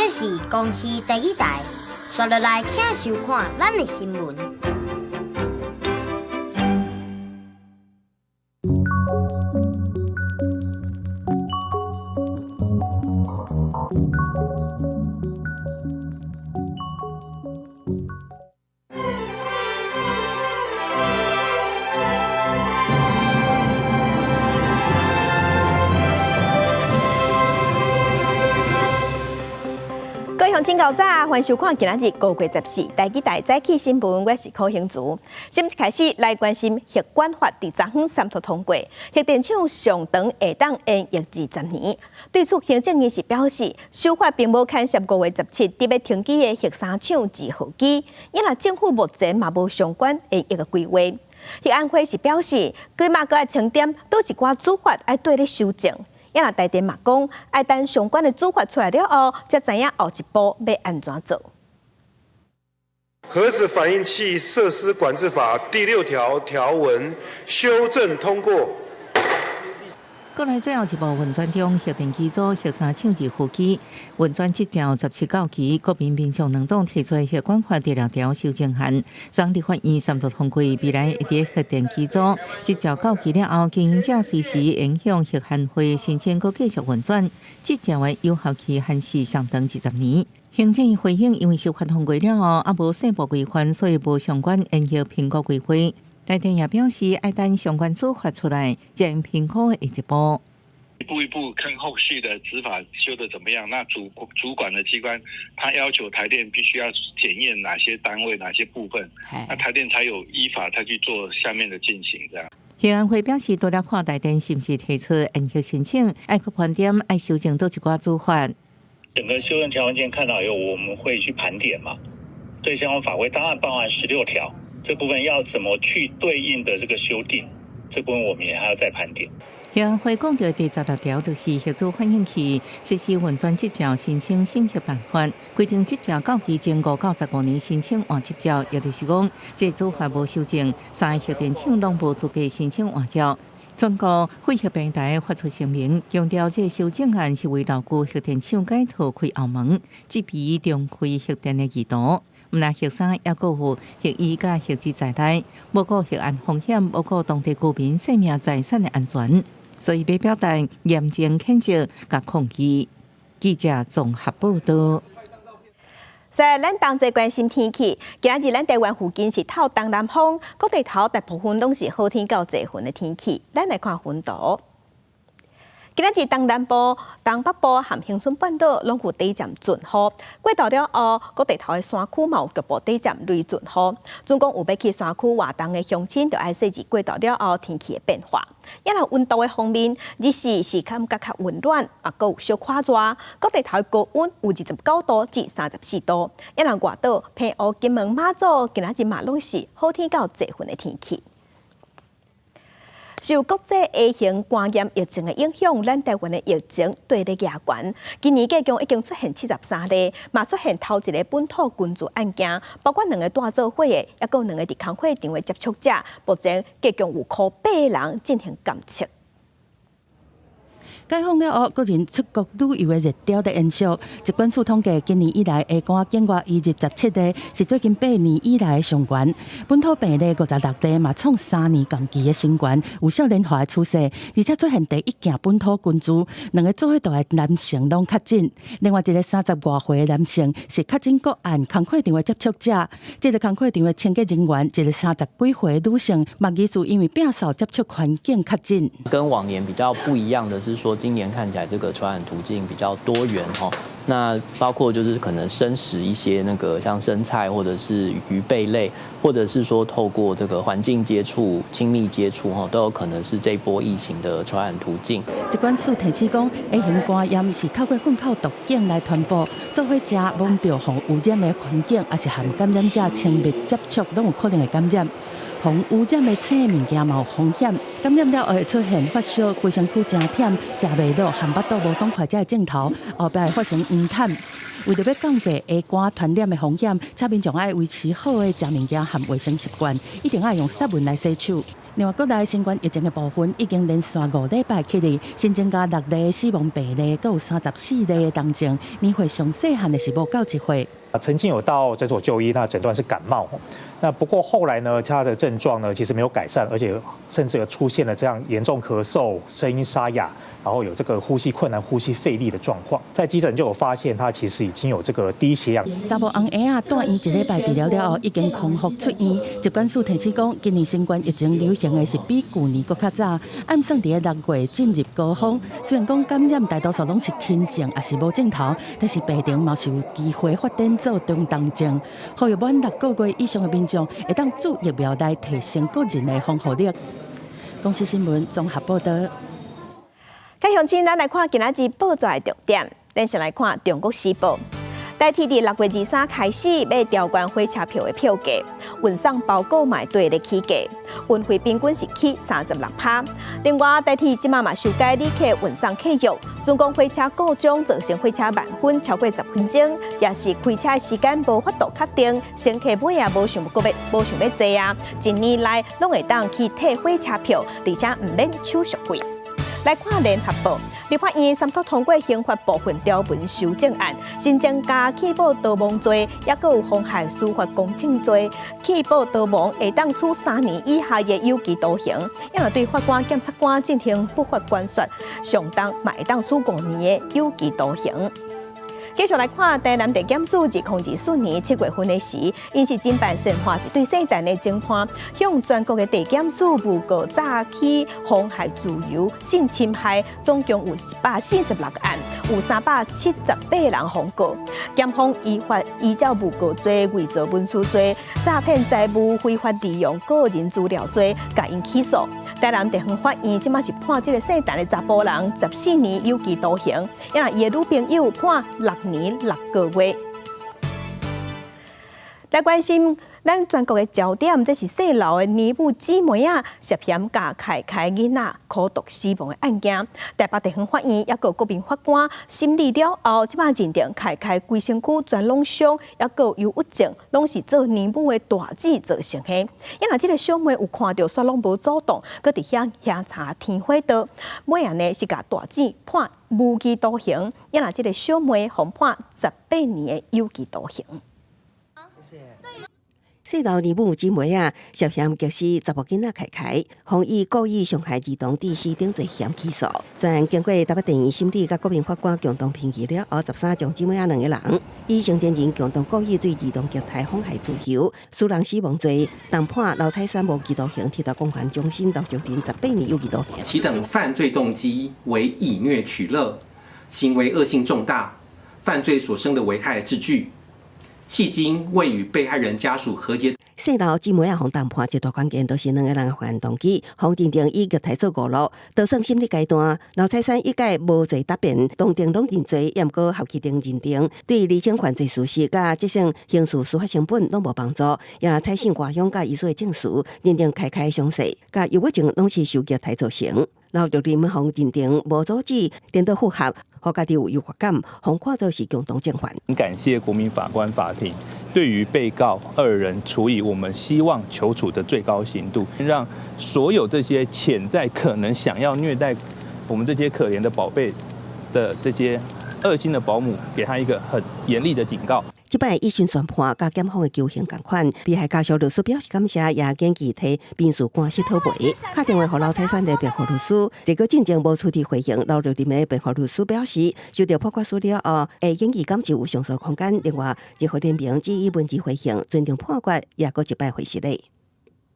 這是公視第一台，刷落來請收看咱的新聞。各位鄉親較早，歡迎收看今仔日5月14台語台早起新聞，我是柯興竹。新聞開始來關心核管法佇昨昏三讀通過，核電廠上長會當延役20年。對此，行政院是表示，修法並無牽涉5月17佇欲停機的核三廠二號機，因為政府目前嘛無相關延役的規劃。核安會是表示，佢嘛閣愛清點佗一寡主法愛綴咧修正。也若台電嘛講，愛等相關的主法出來了後，才知影後一步欲按怎做。核子反應器設施管制法第六條條文修正通過。國內最後一步運轉中，核電機組核三廠二號機運轉執照17到期，國民民眾兩黨提出核管法第六條修正案，昨立法院三讀通過，未來會佇核電機組執照到期了後，經營者隨時會向核安會申請閣繼續運轉，執照的有效期限是上長20年。行政院回應，因為修法通過了後，猶無細部規範，所以無相關延役評估規劃。台電也表示，愛等相關做法出來，再評估下一步。一步一步看後續的執法修得怎麼樣？那主管的機關，他要求台電必須要檢驗哪些單位、哪些部分，那台電才有依法才去做下面的進行。這樣。核安會表示，除了看台電是毋是提出延役申請，愛閣盤點，愛修正佗一寡主法。整個修正條文件看到以後，我們會去盤點嘛？對相關法規，當然包含16條。這部分要怎麼去對應的這個修訂，這部分我們也還要再盤點。核安會講著第16條，就是核子反應器實施運轉執照申請審核辦法，規定執照到期前5到15年申請換執照，也就是講，這主法無修正，三個核電廠攏無資格申請換照。全國廢核平台發出聲明，強調這個修正案是為牢固核電廠改套開後門，這筆重開核電的意圖。毋但核三，猶閣有核一佮核子在內，無顧核安風險，無顧當地居民生命財產的安全，所以欲表達嚴正譴責佮抗議。記者綜合報導。在咱同齊關心天氣，今仔日咱台灣附近是透東南風，各地頭大部分攏是好天到濟雲的天氣。咱來看雲圖。今仔日東南部、東北部和恆春半島攏有短暫陣雨，過晝了後，各地頭的山區嘛有局部短暫雷陣雨。總講有欲去山區活動的鄉親，就愛細緻過晝了後天氣的變化。抑若溫度的方面，日時是感覺較溫暖，啊，閣有小可熱。各地頭的高溫有29度至34度。抑若外島、澎湖、金門、馬祖，今仔日嘛攏是好天到濟雲的天氣。受國際 A 型肝炎疫情的影響，咱台灣的疫情綴咧加懸。今年計共已經出現73例，嘛出現頭一个本土群聚案件，包括兩个蹛做伙的，抑閣兩个佇工課場的接觸者。目前計共有箍八个人進行檢測。解封了後，國人出國旅遊的熱潮佇延續。疾管署統計，今年以來 A 肝境外移入17例，是最近8年以來的上懸。本土病例56例，嘛創3年同期的新懸，有少年化的趨勢。而且出現第一件本土群聚，兩个做伙蹛的男性攏確診，另外一个30外歲的男性是確診個案，工課場的接觸者。這个工課場的清潔人員，一个30幾歲的女性，嘛疑似因為摒掃接觸環境確診。跟往年比較不一樣的是說，今年看起來這個傳染途徑比較多元哈，那包括就是可能生食一些那個像生菜或者是魚貝類，或者是說透過這個環境接觸、親密接觸哈，都有可能是這波疫情的傳染途徑。疾管署提醒講，A 型肝炎是透過糞口毒境來傳播，做伙食、摸著予污染的環境，抑是和感染者親密接觸，攏有可能會感染。予污染的生物件嘛有風險，感染了後會出現發燒、規身軀誠忝、食袂落、和腹肚無爽快這个症頭，後壁會發生黃疸。為著欲降低 A 肝傳染的風險，請民眾愛維持好的食物件和衛生習慣，一定愛用殺菌來洗手。另外，國內新冠疫情的部分已經連續5禮拜起哩，新增加六例死亡病例，閣有34例的重症，年歲上細漢的是無夠1歲。曾經有到診所就醫，那診斷是感冒。那不過後來呢，他的症狀呢其實沒有改善，而且甚至有出現了這樣嚴重咳嗽、聲音沙啞，然後有這個呼吸困難、呼吸費力的狀況。在急診就有發現他其實已經有這個低血氧。查某紅嬰仔住院一禮拜治療了後，已經康復出院。疾管署提醒講，今年新冠疫情流行的是比舊年閣較早，按算佇6月進入高峰。雖然講感染大多數攏是輕症，抑是無症頭，但是病情嘛是有機會發展做中重症。呼籲滿6個月以上的民眾會當注疫苗來提升個人的防護力。公視新聞綜合報導。繼續請咱來看今仔日報紙的重點。咱先來看《中國時報》。台鐵佇6月23開始欲調懸火車票的票價，運送包裹嘛綴咧起價，運費平均是起36%。另外，台鐵這馬嘛修改旅客運送契約，準講火車故障造成火車慢分超過10分鐘，抑是開車的時間無法度確定，乘客尾仔無想閣欲無想欲坐啊，一年內攏會當去退火車票，而且毋免手續費。來看聯合報，立法院三讀通過刑法部分條文修正案，新增加棄保逃亡罪，抑閣有妨害司法公正罪。棄保逃亡會當處3年以下的有期徒刑，抑若對法官、檢察官進行不法關說，上重嘛會當處5年的有期徒刑。繼續來看台南地檢署2024年7月份的時，𪜶是偵辦善化一對聖誕的偵判，向全國的地檢署誣告詐欺、妨害自由、性侵害，總共有146個案，有378人予告。檢方依法依照誣告罪、偽造文書罪、詐騙財物、非法利用個人資料罪，共𪜶起訴。台南地方法院這馬是判這个姓陳的查埔人14年有期徒刑，抑若伊的女朋友判6年6個月。來關心咱全國的焦點，這是細膩的尼母姊妹仔，涉嫌共凱凱囡仔苦毒死亡的案件。台北地方法院抑閣國民法官審理了後，這馬認定凱凱規身軀全攏傷，抑閣有憂鬱症，攏是做尼母的大姊造成的。抑若這个小妹有看著，煞攏無阻擋，閣佇遐遐查天火刀，尾仔呢是共大姊判無期徒刑，抑若這个小妹予判18年的有期徒刑。細膩尼母姊妹仔，涉嫌虐死查某囡仔凱凱，予以故意傷害兒童致死等罪嫌起訴。在經過台北地院審理，佮國民法官共同評議了後，13將姊妹仔兩个人以成年人共同故意對兒童虐待妨害自由、使人死亡罪，同判劉彩珊無期徒刑，鐵道公安中心劉玉林18年有期徒刑。其等犯罪動機為以虐取樂，行為惡性重大，犯罪所生的危害至巨。迄今未與被害人家屬和解。細膩姊妹仔予重判，一大關鍵都是兩个人的犯案動機，予認定以虐待做娛樂，導算審理階段，劉彩珊一概無罪答辯，當庭攏認罪，毋過合議庭認定對釐清犯罪事實佮節省刑事司法成本攏無幫助，也採信外鄉佮醫師的證詞，認定凱凱傷勢佮憂鬱症攏是受虐待造成。劉玉林予認定無阻止，顛倒符合，予家己有優越感，予看做是共同正犯。感謝國民法官法庭對於被告二人處以我們希望求處的最高刑度，讓所有這些潛在可能想要虐待我們這些可憐的寶貝的這些惡心的保姆，給他一個很嚴厲的警告。這擺一審宣判，佮檢方的求刑仝款，被害家屬律師表示感謝，也建議提民事官司討賠。敲電話予劉彩珊的辯護律師，這個進前無出庭回應。劉玉林的辯護律師表示，收到判決書了後，會建議感受有上訴空間。另外，熱火聯盟只以文字回應，尊重判決，也閣一擺回釋咧。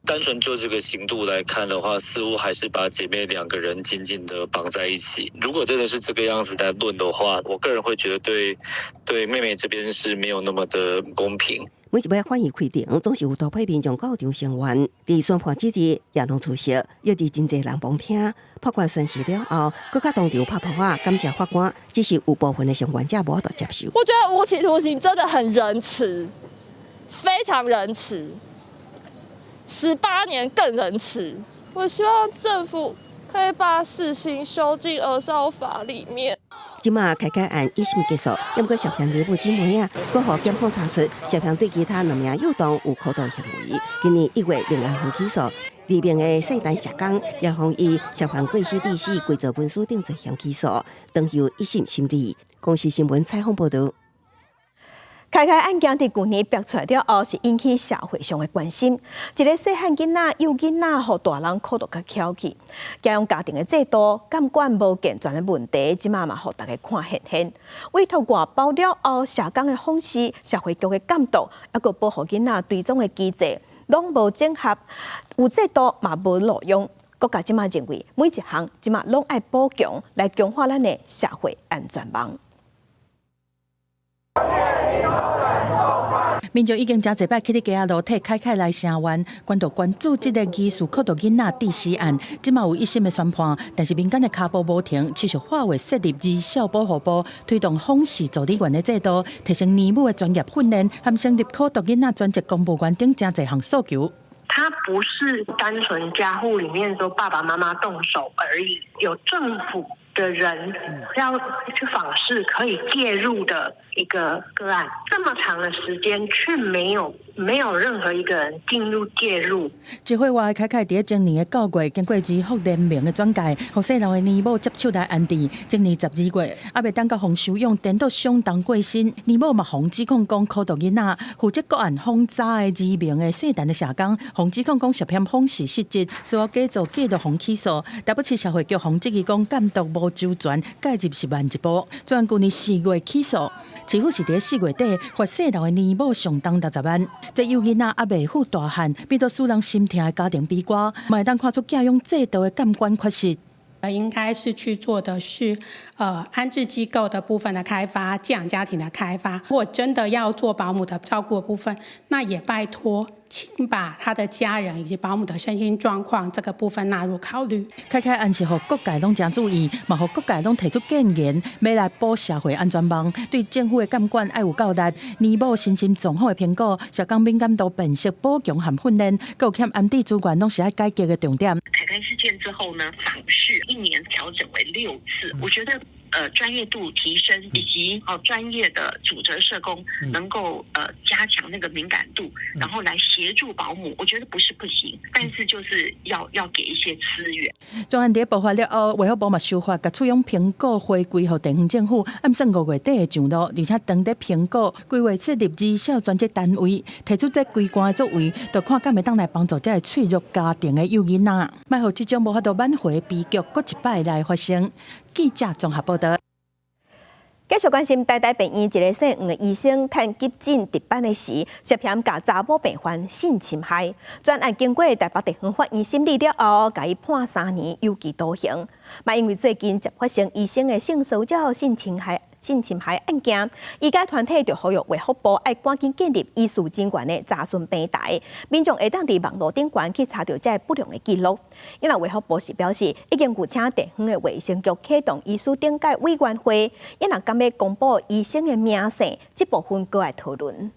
單純就這個刑度來看的話，似乎還是把姐妹兩個人緊緊的綁在一起。如果真的是這個樣子來論的話，我個人會覺得對妹妹這邊是沒有那麼的公平。每一擺法院開庭，總是有大批民眾到場聲援。佇宣判之日，也攏出席，抑佇真濟人旁聽。判決宣示了後，閣較當場拍噗仔，感謝法官。只是有部分的聲援者無法度接受。我覺得無期徒刑真的很仁慈，非常仁慈。18年更仁慈。我希望政府可以把死刑修進兒少法裡面。這馬凱凱案一審結束，毋過涉嫌尼母姊妹仔，閣予檢方查出涉嫌對其他兩名幼童有苦毒行為。今年1月另案予起訴，知名的聖誕社工也予以涉嫌過失致死、偽造文書等罪嫌起訴，當由一審審理。公視新聞採訪報導。凱凱案件佇舊年爆出來了後，是引起社會上的關心。一個細漢囡仔、幼囡仔，予大人苦毒共蹺去，寄養家庭的制度監管無健全的問題，這馬嘛予大家看現現。委託外包了後，社工的訪視、社會局的監督，抑閣保護囡仔追蹤的機制，攏無整合，有制度嘛無路用。國家這馬認為，每一項這馬攏愛補強，來強化咱的社會安全網。民眾已經誠濟擺去佇街仔路替凱凱來聲援，關注關注這个疑似苦毒囡仔致死案，這馬有一審的宣判，但是民間的跤步無停，持續化為設立兒少保護部，推動訪視助理員的制度，提升奶母的專業訓練，含成立苦毒囡仔專職公務員等誠濟項訴求。他不是單純家戶裡面說爸爸媽媽動手而已，有政府的人要去訪視可以介入的一個個案，這麼長的時間卻沒有任何一個人進入介入。一歲外的凱凱佇前年的9月，經過兒福聯盟的轉介，予細路的奶母接手來安置。前年12月，猶未等到予收養，顛倒相當過身，奶母嘛予指控講苦毒囡仔，負責個案訪查的知名的聖誕的社工，予指控講涉嫌訪視失職，需要假做記錄予起訴。台北市社會局予質疑講監督無周全，介入是慢一步。轉舊年4月起訴。市府是佇4月底罰細路的奶母相當60萬，這幼囡仔猶未赴大漢，變做使人心疼的家庭悲歌，嘛會當看出寄養制度的監管缺失。應該是去做的是，安置機構的部分的開發，寄養家庭的開發。如果真的要做保姆的照顧的部分，那也拜託，請把他的家人以及保姆的身心狀況這個部分納入考慮。凱凱案是予各界攏誠注意，嘛予各界攏提出建言，欲來補社會安全網，對政府的監管愛有夠力，奶母身心狀況的評估，社工敏感度辨識補強和訓練，閣有欠安置資源，攏是愛改革的重點。凱凱事件之後呢，訪視一年調整為6次，我覺得專業度提升，以及哦專業的組織社工能夠加強那個敏感度，然後來協助保姆，我覺得不是不行，但是就是要給一些資源。專案佇爆發了後，衛福部嘛修法，共處養評估回歸予地方政府，按算5月底會上路，而且當地評估規劃設立兒少專職單位，提出這規關的作為，就看敢會當來幫助這个脆弱家庭的幼囡仔，莫予這種無法度挽回的悲劇，閣一擺來發生。記者綜合報導。繼續關心台大病院一个姓黃的醫生，趁急診值班的時，涉嫌共查某病患性侵害。專案經過台北地方法院審理了後，共伊判3年有期徒刑。嘛，因為最近接發生醫生的性騷擾、性侵害案件，醫界團體就呼籲衛福部愛趕緊建立醫事人員的查詢平台，民眾會當佇網路頂懸去查著這个不良的記錄。因為衛福部是表示，已經有請地方的衛生局啟動醫師懲戒委員會，伊若敢欲公布醫生的名姓，這部分閣愛討論。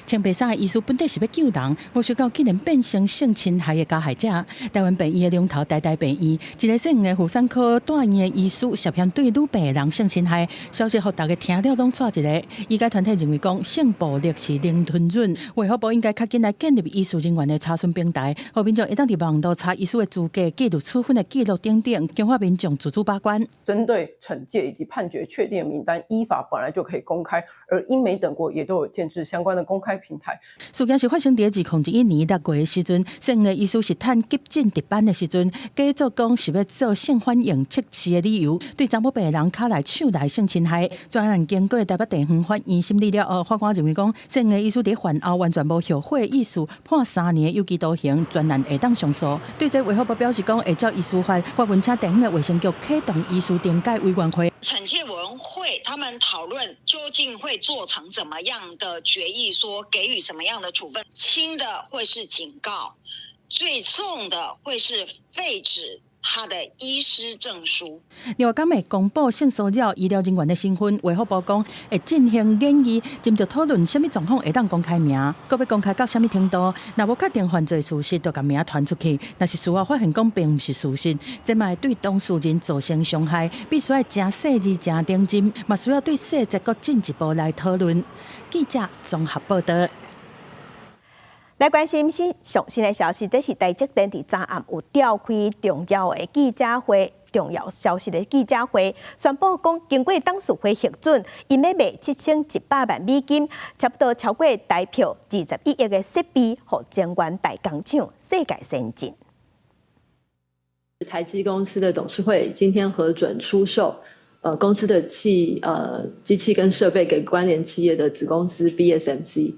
穿白衫的醫師本底是欲救人，無想到竟然變成性侵害的加害者。台灣病院的龍頭台大病院，一个姓黃的婦產科住院的醫師涉嫌對女病人性侵害，消息予大家聽了攏掣一个。醫界團體認為講，性暴力是零容忍，衛福部應該較緊來建立醫事人員的查詢平台，予民眾會當佇網路查醫師的資格、記錄處分的記錄等等，強化民眾自主把關。針對懲戒以及判決確定的名單，依法本來就可以公開，而英美等國也都有建置相關的公開平台。事件是發生佇2021年6月的時陣，姓黃的醫師是趁急診值班的時陣，假作講是欲做性反應測試的理由，對查某病人跤內手內性侵害。專案經過台北地方法院審理了後，法官認為講，姓黃的醫師佇犯後完全無後悔的意思，判3年有期徒刑，全案會當上訴。對這衛福部表示講，會照醫師法發文請地方的衛生局啟動醫師懲戒委員會。懲戒委員會他們討論究竟會做成怎麼樣的決議，說給予什麼樣的處分，輕的會是警告，最重的會是廢止他的醫師證書。另外，敢會公布性騷擾醫療人員的身份，衛福部講會進行研議，斟酌討論啥物狀況會當公開名，閣欲公開到啥物程度。若無確定犯罪事實，就共名傳出去。若是事後發現講並毋是事實，這嘛會對當事人造成傷害，必須愛誠細緻、誠認真，嘛需要對細節閣進一步來討論。記者綜合報導。來關心是上新的消息，這是台積電佇昨暗有召開重要的記者會，重要消息的記者會，宣布講經過董事會核准，𪜶欲賣7100萬美金，差不多超過台票21億的設備，予晶圓代工廠世界先進。台積公司的董事會今天核准出售，公司的機器跟設備給關聯企業的子公司 BSMC。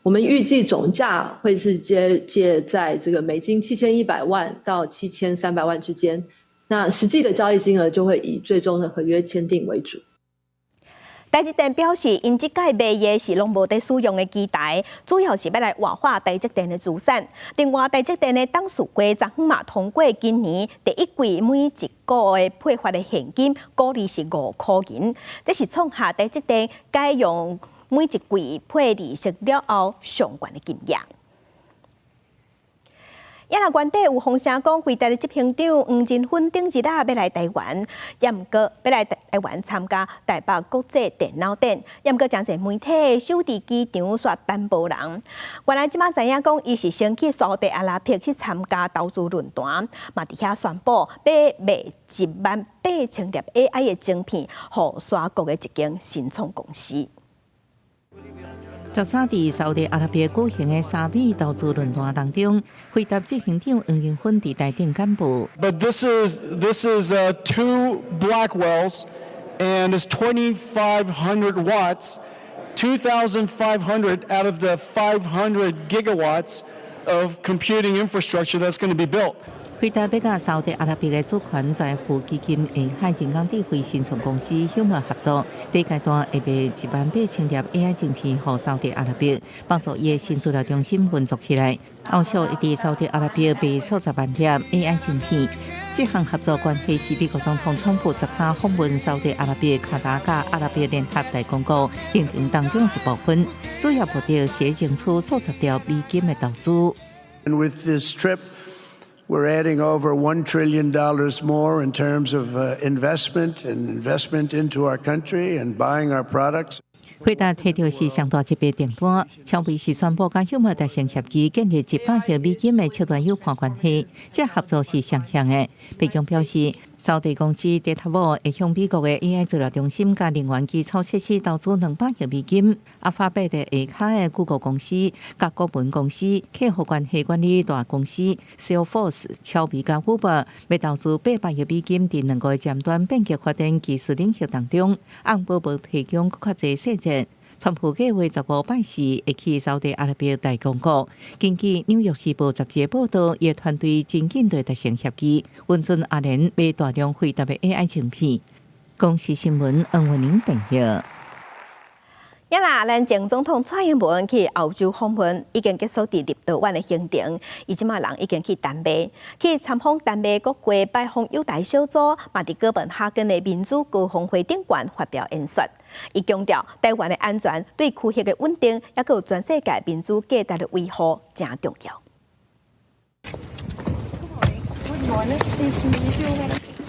我們預計總價會是接介在這個美金7100萬到7300萬之間。那實際的交易金額就會以最終的合約簽訂為主。台積電表示，𪜶這擺賣的是攏無佇使用的機台，主要是欲來活化台積電的資產。另外，台積電的董事會昨昏嘛通過今年第一季每一股的配發的現金股利是5箍銀，這是創下台積電改用每一季配利息了後上懸的金額。也若原底有風聲講，輝達的執行長黃仁勳頂日仔欲來台灣，也毋過欲來台灣參加台北國際電腦展，也毋過誠濟媒體守佇機場煞等無人。原來這馬知影講，伊是先去沙特阿拉伯去參加投資論壇，嘛佇遐宣布欲賣1萬8千粒 AI 的晶片，予沙國的一間新創公司。 13佇沙特阿拉伯舉行的沙美投資論壇當中，輝達執行長黃仁勳佇台頂簡報。 But this is two Blackwells, and it's 2,500 watts, 2,500 out of the 500 gigawatts of computing infrastructure that's going to be built. 輝達欲佮沙特阿拉伯的主權財富基金下海人工智慧新創公司休謨合作，第一階段會賣1萬8千粒 AI 晶片予沙特阿拉伯，幫助伊的新資料中心運作起來。後續會佇沙特阿拉伯賣數十萬粒 AI 晶片。這項合作關係是美國總統川普13訪問沙特阿拉伯、卡達佮阿拉伯聯合大公國行程當中一部分，主要目的是爭取數十兆美金的投資。 And with this trip, we're adding over $1 trillion more in terms of investment and investment into our country and buying our products. 輝達提著是上大一筆訂單，超微是宣布佮休謨達成協議，建立100億美金的策略友伴關係，這合作是雙向的。白宮表示，沙特公司 Datavault 會向美國的 AI 資料中心佮能源基礎設施投資200億美金。阿法貝的下跤的谷歌公司、佮顧問公司、客戶關係管理大公司 Salesforce、超微佮 Uber，欲投資800億美金佇兩個尖端變革發展技術領域當中，翁寶無提供閣較濟細節。川普計劃15拜四會去沙特阿拉伯大公國。根據《紐約時報》雜誌報導，伊團隊真緊就達成協議，允准阿聯買大量輝達的 AI 晶片。公視新聞黃文玲編譯。也若，咱前總統蔡英文去歐洲訪問，已經結束佇立陶宛的行程，伊這馬人已經去丹麥，去參訪丹麥國會，拜訪友台小組，嘛佇哥本哈根的民主高峰會頂懸發表演說。伊強調，台灣的安全對區域的穩定，抑閣有全世界民主價值的維護，誠重要。 Good morning.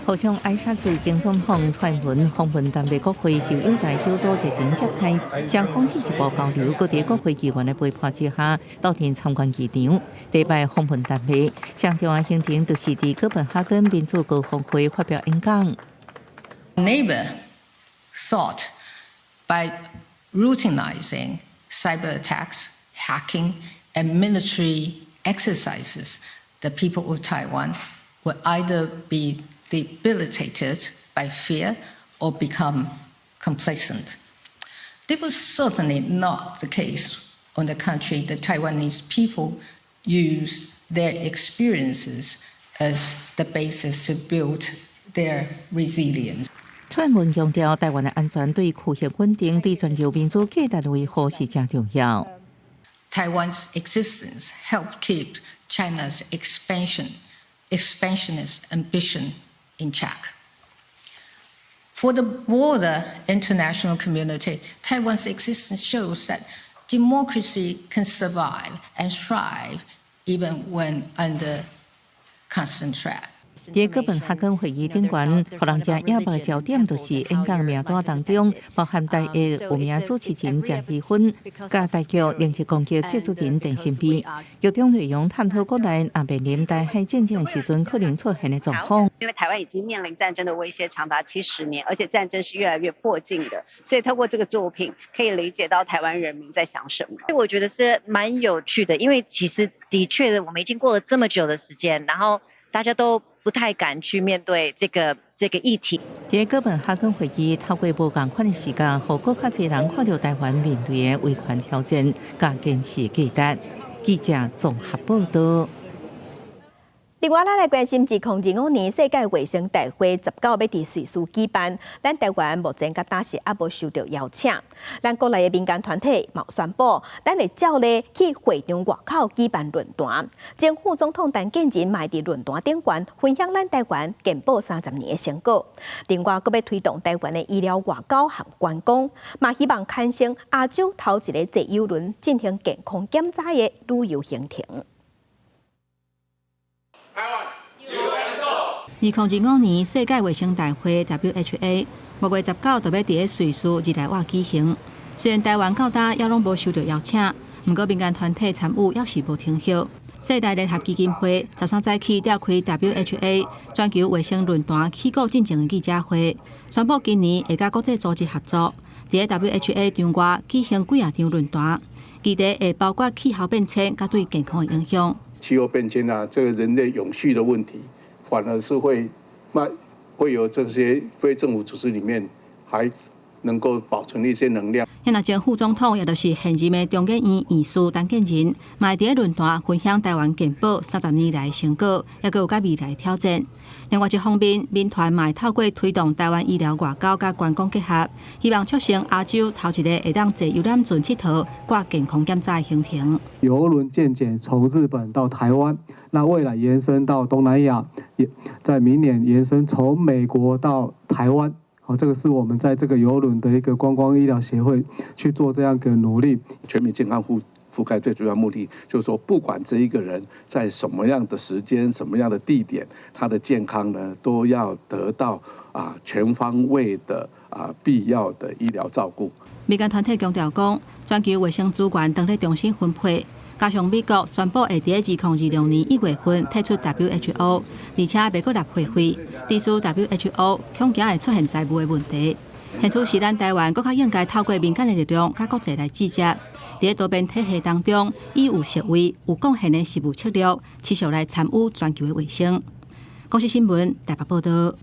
互相挨殺子前總統蔡英文訪問丹麥國會，受友台小組熱情接待，雙方進一步交流，閣佇國會議員的陪伴之下，鬥陣參觀機場。第一擺訪問丹麥，上重要行程就是佇哥本哈根民主高峰會發表演講。 Neighbor thought by routinizing cyber attacks, hacking, and military exercises, the people of Taiwan would either be debilitated by fear or become complacent. This was certainly not the case. On the contrary, the Taiwanese people use their experiences as the basis to build their resilience. 蔡英文強調，台灣的安全對區域穩定、對全球民主價值維護是誠重要。 Taiwan's existence helped keep China's expansionist ambition in check. For the broader international community, Taiwan's existence shows that democracy can survive and thrive even when under constant threat. 佇哥本哈根會議頂懸，予人誠矚目的焦點，就是演講名單當中，包含台藝有名主持人鄭麗芬，佮台劇《零一攻擊》製作人鄧新飛，劇中內容探討國內若面臨台海戰爭時陣可能出現的狀況。因為台灣已經面臨戰爭的威脅長達70年，而且戰爭是越來越迫近的，所以透過這個作品可以理解到台灣人民在想什麼。我覺得是蠻有趣的，因為其實的確，我們已經過了這麼久的時間，然後大家都不太敢去面對這個議題。這哥本哈根會議透過無仝款的視角，予閣較濟人看著台灣面對的維權挑戰，佮堅持價值。記者綜合報道。另外，咱來關心2025年世界衛生大會19欲佇瑞士舉辦，咱台灣目前佮今時猶無收著邀請。咱國內的民間團體嘛宣布，咱會照例去會場外口舉辦論壇。前副總統陳建仁嘛會佇論壇頂懸分享咱台灣健保30年的成果。另外，閣欲推動台灣的醫療外交和觀光，嘛希望牽成亞洲頭一个坐郵輪進行健康檢查的旅遊行程。2025年世界衛生大會 WHA 5月19就欲佇咧瑞士日內瓦舉行。雖然台灣到今猶攏無收著邀請，毋過民間團體參與猶是無停歇。世代聯合基金會13早起召開 WHA 全球衛生論壇起鼓進前的記者會，宣布今年會佮國際組織合作，佇咧 WHA 場外舉行幾仔場論壇，議題會包括氣候變遷佮對健康的影響。氣候變遷啊，這個人類永續的問題，反而是會那會有這些非政府組織裡面還能夠保存一些能量。那前副總統，也就是現任的中研院院士陳建仁，嘛會佇咧論壇分享台灣健保30年來的成果，猶閣有佮未來的挑戰。另外一方面，民團嘛會透過推動台灣醫療外交佮觀光結合，希望促成亞洲頭一个會當坐遊覽船𨑨迌掛健康檢查的行程。郵輪健檢從日本到台灣，那未來延伸到東南亞，也在明年延伸從美國到台灣。好，這個是我們在這個郵輪的一個觀光醫療協會去做這樣個努力。全民健康覆蓋最主要目的，就是說，不管這一個人在什麼樣的時間、什麼樣的地點，他的健康呢，都要得到全方位的必要的醫療照顧。民間團體強調講，全球衛生資源當咧重新分配，加上美國宣布會佇咧2026年1月份退出 WHO，而且袂閣納會費，致使 WHO 恐驚會出現財務的問題。現此時，咱台灣閣較應該透過民間的力量，佮國際來集結，佇咧多邊體系當中，以有實惠、有貢獻的實務策略，持續來參與全球的衛生。公視新聞台北報道。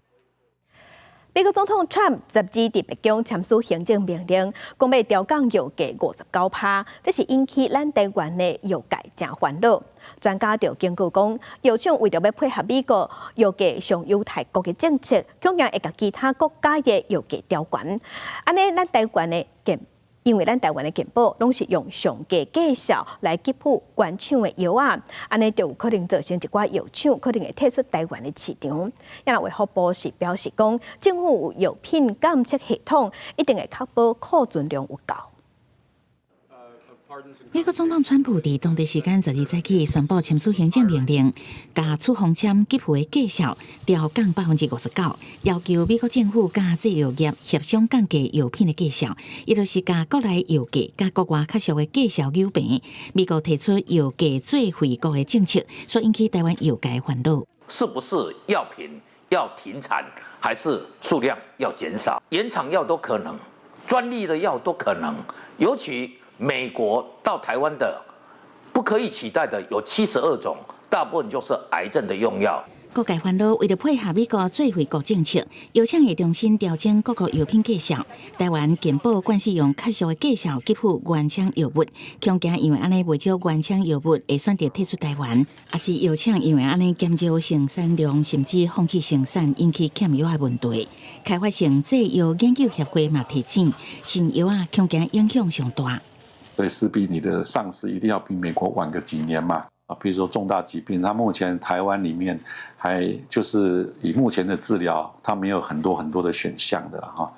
美國總統川普12佇白宮簽署行政命令，講欲調降藥價59%，這是引起咱台灣的藥界誠煩惱。專家就警告講，藥廠為著欲配合美國藥價上優待國的政策，恐驚會共其他國家的藥價調懸。按呢，咱台灣的健，因為咱台灣的健保攏是用上低價數來給付原廠的藥仔，按呢就有可能造成一寡藥廠可能會退出台灣的市場。也衛福部是表示講，政府有藥品監測系統，一定會確保庫存量有夠。美國總統川普佇當地時間12早起宣布簽署行政命令，共處方簽給付的價數調降59%，要求美國政府佮製藥業協商降低藥品的價數，伊就是共國內藥價佮國外較俗的價數扭平。美國提出藥價最惠國的政策，所引起台灣藥界煩惱。是不是藥品要停產，還是數量要減少？原廠藥都可能，專利的藥都可能，尤其美國到台灣的不可以取代的有72種，大部分就是癌症的用藥。各界煩惱，為著配合美國最惠國政策，藥廠會重新調整各國藥品價數。台灣健保慣勢用較俗的價數給付原廠藥物，恐驚因為按呢袂少原廠藥物會選擇退出台灣，抑是藥廠因為按呢減少生產量，甚至放棄生產，引起欠藥的問題。開發性製藥研究協會嘛提醒，新藥仔恐驚影響上大。所以勢必你的上市一定要比美國晚個幾年嘛。啊，比如說重大疾病，它目前台灣裡面還就是以目前的治療，它沒有很多很多的選項的哈。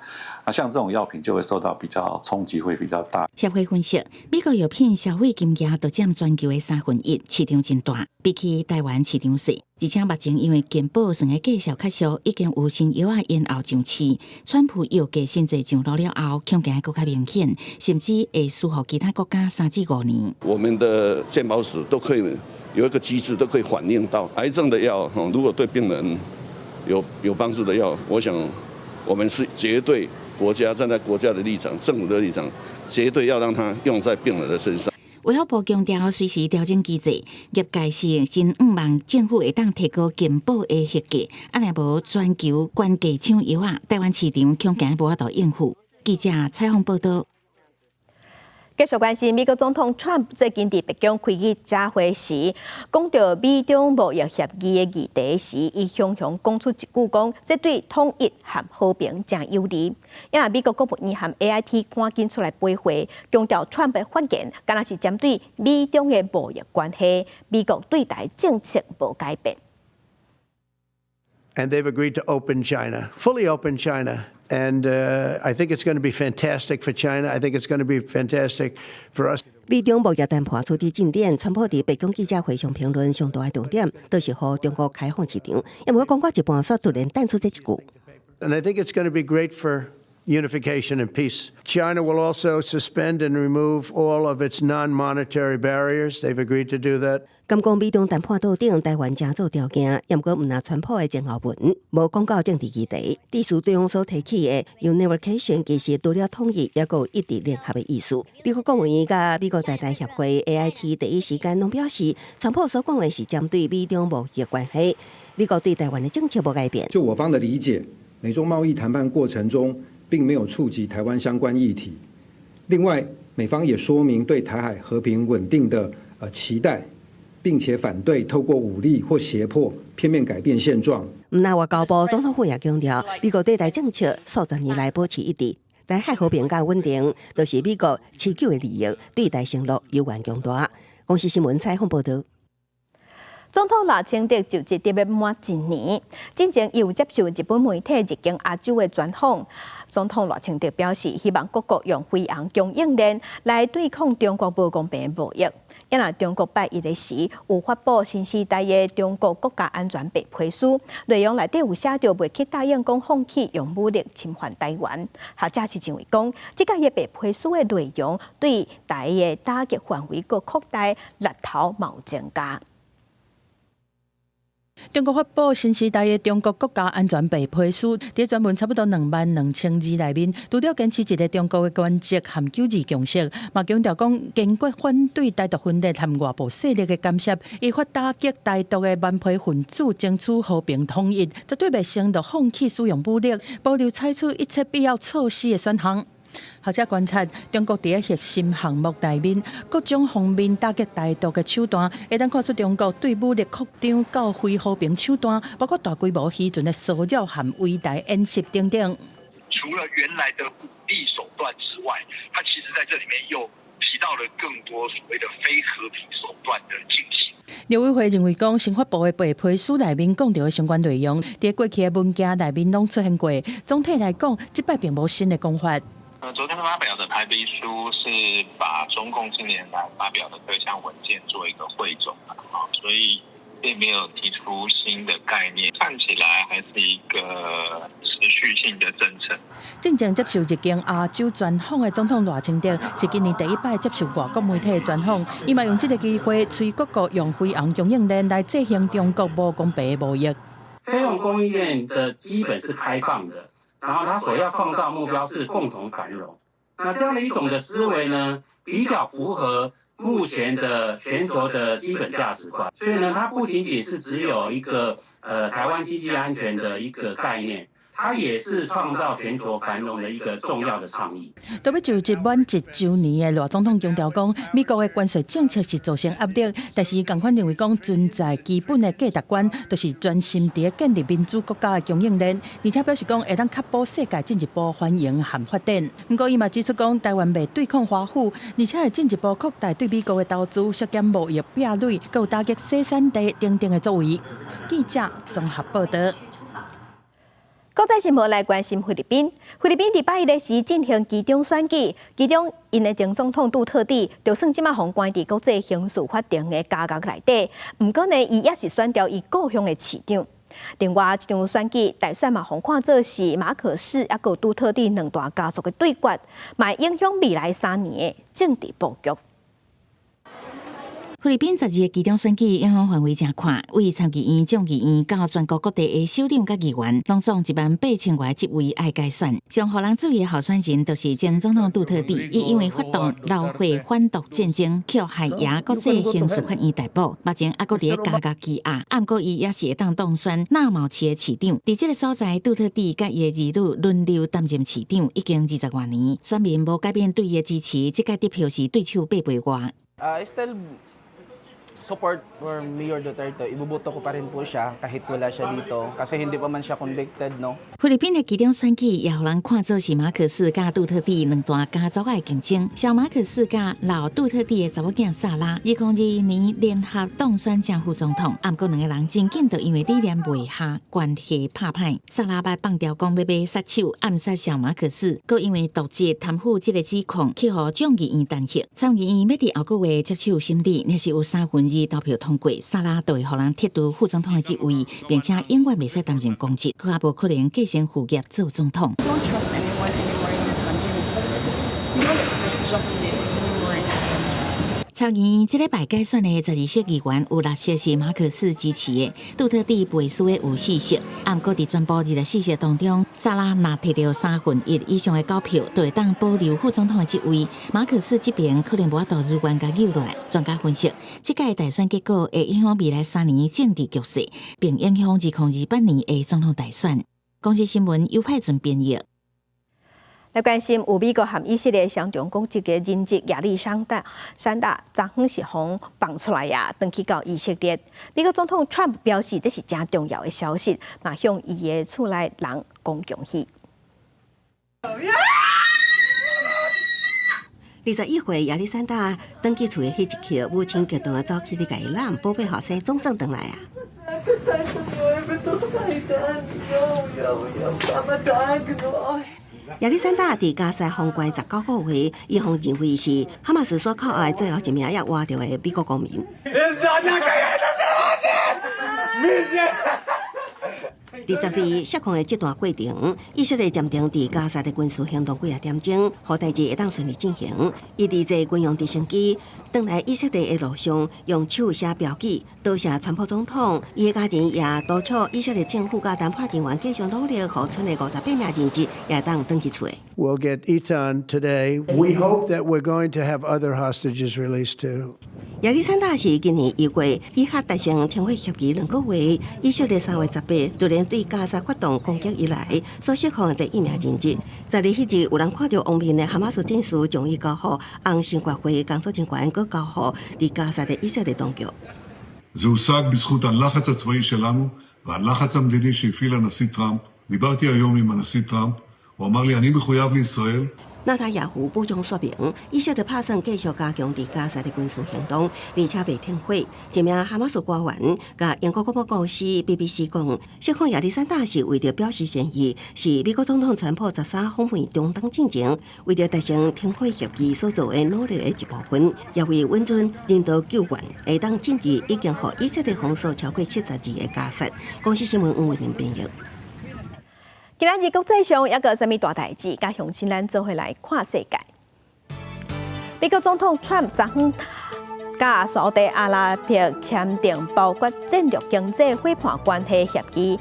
那像這種藥品就會受到比較衝擊，會比較大。協會分析，美國藥品消費金額都佔全球的1/3，市場真大，比起台灣市場細。而且目前因為健保算的價數較俗，已經有新藥仔延後上市。川普藥價新制上路了後，恐驚閣較明顯，甚至會輸予其他國家3至5年。我們的健保署都可以有一個機制，都可以反映到癌症的藥，如果對病人有幫助的藥，我想我們是絕對國家站在國家的立場、政府的立場，絕對要讓它用在病人的身上。衛福部強調，隨時調整機制，業界是真向望政府會當提高健保的核價，啊若無全球懸價搶藥仔，台灣市場恐驚無法度應付。記者採訪報導。繼續關心美國總統川普最近佇白宮開記者會時，講著美中貿易協議的議題時，伊雄雄講出一句講，這對統一和和平誠有利。因為美國國務院和 AIT 趕緊出來駁回，強調川普發言，敢若是針對美中的貿易關係，美國對台政策無改變。 And they've agreed to open China, fully open China. And I think it's going to be fantastic for China. I think it's going to be fantastic for us. 美中貿易談判取得進展，川普佇白宮記者會上評論，上大的重點都是予中國開放市場。毋過講到一半，煞突然彈出這一句。 And I think it's going to be great for unification and peace. China will also suspend and remove all of its non-monetary barriers. They've agreed to do that. 敢講美中談判桌頂，台灣誠做條件，毋過毋若川普的前後文，無講到政治議題。致辭中所提起的 unification 其實除了統一，猶閣有一致聯合的意思。美國國務院佮美國在台協會 AIT 第一時間攏表示，川普所講的是針對美中貿易關係，美國對台灣的政策無改變。就我方的理解，美中貿易談判過程中，並沒有觸及台灣相關議題。另外，美方也說明對台海和平穩定的期待。並且反對透過武力或脅迫片面改變現狀。毋若外交部總統府也強調，美國對台政策數十年來保持一致，台海和平佮穩定，都是美國持久的利益，對台承諾猶原強大。公視新聞採訪報導。總統賴清德就職得欲滿一年，進前伊有接受日本媒體日經亞洲的專訪。總統賴清德表示，希望各國用飛揚供應鏈來對抗中國無公平貿易。因為中國拜一的時，有發布新時代的中國國家安全白皮書，內容內底有寫著袂去答應講放棄用武力侵犯台灣。學者是認為講，這個白皮書的內容對台的打擊範圍閣擴大，力頭嘛有增加。中國發布新時代的中國國家安全白皮書，佇全文差不多22,000字內面，除了堅持一個中國的原則和九二共識，嘛強調講堅決反對台獨分裂和外部勢力的干涉，依法打擊台獨的頑皮分子，爭取和平統一，絕對袂承諾放棄使用武力，保留採取一切必要措施的選項。學者觀察，中國佇核心項目內面，各種方面打擊台獨的手段，會當看出中國對武力擴張到非和平手段，包括大規模漁船的騷擾和圍台演習等等。除了原來的武力手段之外，它其實在這裡面又提到了更多所謂的非和平手段的進行。陸委會認為講，新發布的白皮書內面講著的相關內容，佇過去的文件內面攏出現過。總體來講，這擺並無新的講法。昨天發表的白皮書是把中共近年來發表的各項文件做一個匯總，所以並沒有提出新的概念，看起來還是一個持續性的政策。進前接受日經亞洲專訪的總統賴清德是今年第一擺接受外國媒體的專訪，伊嘛用這個機會催各國用飛揚供應鏈來制衡中國無公平的貿易。飛揚供應鏈的基本是開放的。然後他所要創造目標是共同繁榮，那這樣的一種的思維呢，比較符合目前的全球的基本價值觀。所以呢，它不僅僅是只有一個台灣經濟安全的一個概念。它也是創造全球繁榮的一個重要的倡議。都欲就職滿一週年的賴總統強調講，美國的關稅政策是造成壓力，但是伊仝款認為講存在基本的價值觀，就是專心佇建立民主國家的供應鏈，而且表示講會當確保世界進一步繁榮和發展。毋過伊嘛指出講，台灣袂對抗華府，而且會進一步擴大對美國的投資，削減貿易壁壘，閣有打擊洗產地等等的作為。記者綜合報導。國際新聞來關心菲律賓。菲律賓禮拜一的時進行期中選舉，其中𪜶的前總統杜特蒂就算這馬予關佇國際刑事法庭的監獄內底，毋過呢，伊也是選著伊故鄉的市長。另外，這場選舉大選嘛，予看做是馬可仕抑閣杜特蒂兩大家族的對決，嘛會影響未來3年的政治布局。菲律賓12個期中選舉影響範圍誠闊，為參議院、眾議院到全國各地的首長佮議員，攏總18,000外職位愛改選。上予人注意的候選人，就是前總統杜特蒂，伊因為發動撈貨反毒戰爭，予海牙國際刑事法院逮捕，目前猶閣佇咧監獄羈押。毋過伊也是會當當選納卯市的市長。佇這个所在，杜特蒂佮伊的兒女輪流擔任市長，已經20外年。選民無改變對伊的支持，這屆得票是對手8倍外。 I still support for Mayor Duterte. Ibuboto ko pa rin po siya kahit wala siya dito kasi hindi pa man siya convicted, no? 菲律賓的期中選舉也予人看做是馬可仕佮杜特蒂兩大家族的競爭。小馬可仕佮老杜特蒂的查某囝薩拉，2022年聯合當選正副總統，毋過兩个人真緊就因為理念袂合，關係拍歹。薩拉捌放調講欲欲殺手暗殺小馬可仕，閣因為瀆職貪腐這个指控，去予眾議院彈劾。參議院欲佇後個月接手審理，若是有2/3投票通過，薩拉就會予人撤除副總統的職位，並且永遠袂使擔任公職，閣較無可能繼承父業做總統。 We don't trust anyone anymore in this country. We don't expect justice anymore in this country. 參議院這禮拜改選的12席議員有6席是馬可仕支持的，杜特蒂背書的有4席。毋過佇全部24席當中，薩拉若提著1/3以上的勾票，就會當保留副總統的職位。馬可仕這邊可能無法度如願共救落來。專家分析，這屆大選結果會影響未來3年政治局勢，並影響2028年的總統大選。公視新聞尤派准編譯。來關心有美國和以色列雙重國籍的人質亞歷山大，山大昨昏是予放出來啊，轉去到以色列。美國總統川普表示，這是誠重要的消息，嘛向伊的厝內人講恭喜。21歲亞歷山大轉去厝的彼一刻，母親激動的走去咧共伊攬，寶貝後生總轉轉來啊！亞歷山大佇加沙封關19個月，伊予認為是哈馬斯所扣押最後一名猶活著的美國公民。佇10日釋放的這段過程，以色列暫停佇加沙的軍事行動幾仔點鐘，予代誌會當順利進行。伊佇坐軍用直升機轉來以色列的路上，用手寫標記，多謝川普總統。伊的家人也督促以色列政府佮談判人員繼續努力，予賰的58名人質也當轉去厝。 We'll get Eitan today. We hope that we're going to have other hostages released too. 亞歷山大是今年1月以哈達成停火協議2個月，以色列3月18突然對加沙發動攻擊以來，所釋放的第一名人質。12彼日有人看著亡命的哈馬斯戰士將伊交予紅新月會工作人員，閣交予佇加沙的以色列當局。 זה הושג בזכות הלחץ הצבאי שלנו והלחץ המדיני שהפעיל הנשיא טראמפ. דיברתי היום עם הנשיא טראמפ, הוא אמר לי, אני מחויב לישראל. 納塔亞胡補充說明，以色列拍算繼續加強佇加沙的軍事行動，而且袂停火。一名哈馬斯官員共英國廣播公司 BBC 講，釋放亞歷山大是為著表示善意，是美國總統川普13訪問中東進前，為著達成停火協議所做的努力的一部分，也為穩準人道救援會當進入已經予以色列封鎖超過70日的加沙。公視新聞黃慧玲編譯。今仔日國際上猶閣有啥物大代誌？佮鄉親咱做伙來看世界。美國總統川普昨昏佮沙烏地阿拉伯簽訂包括戰略經濟夥伴關係協議，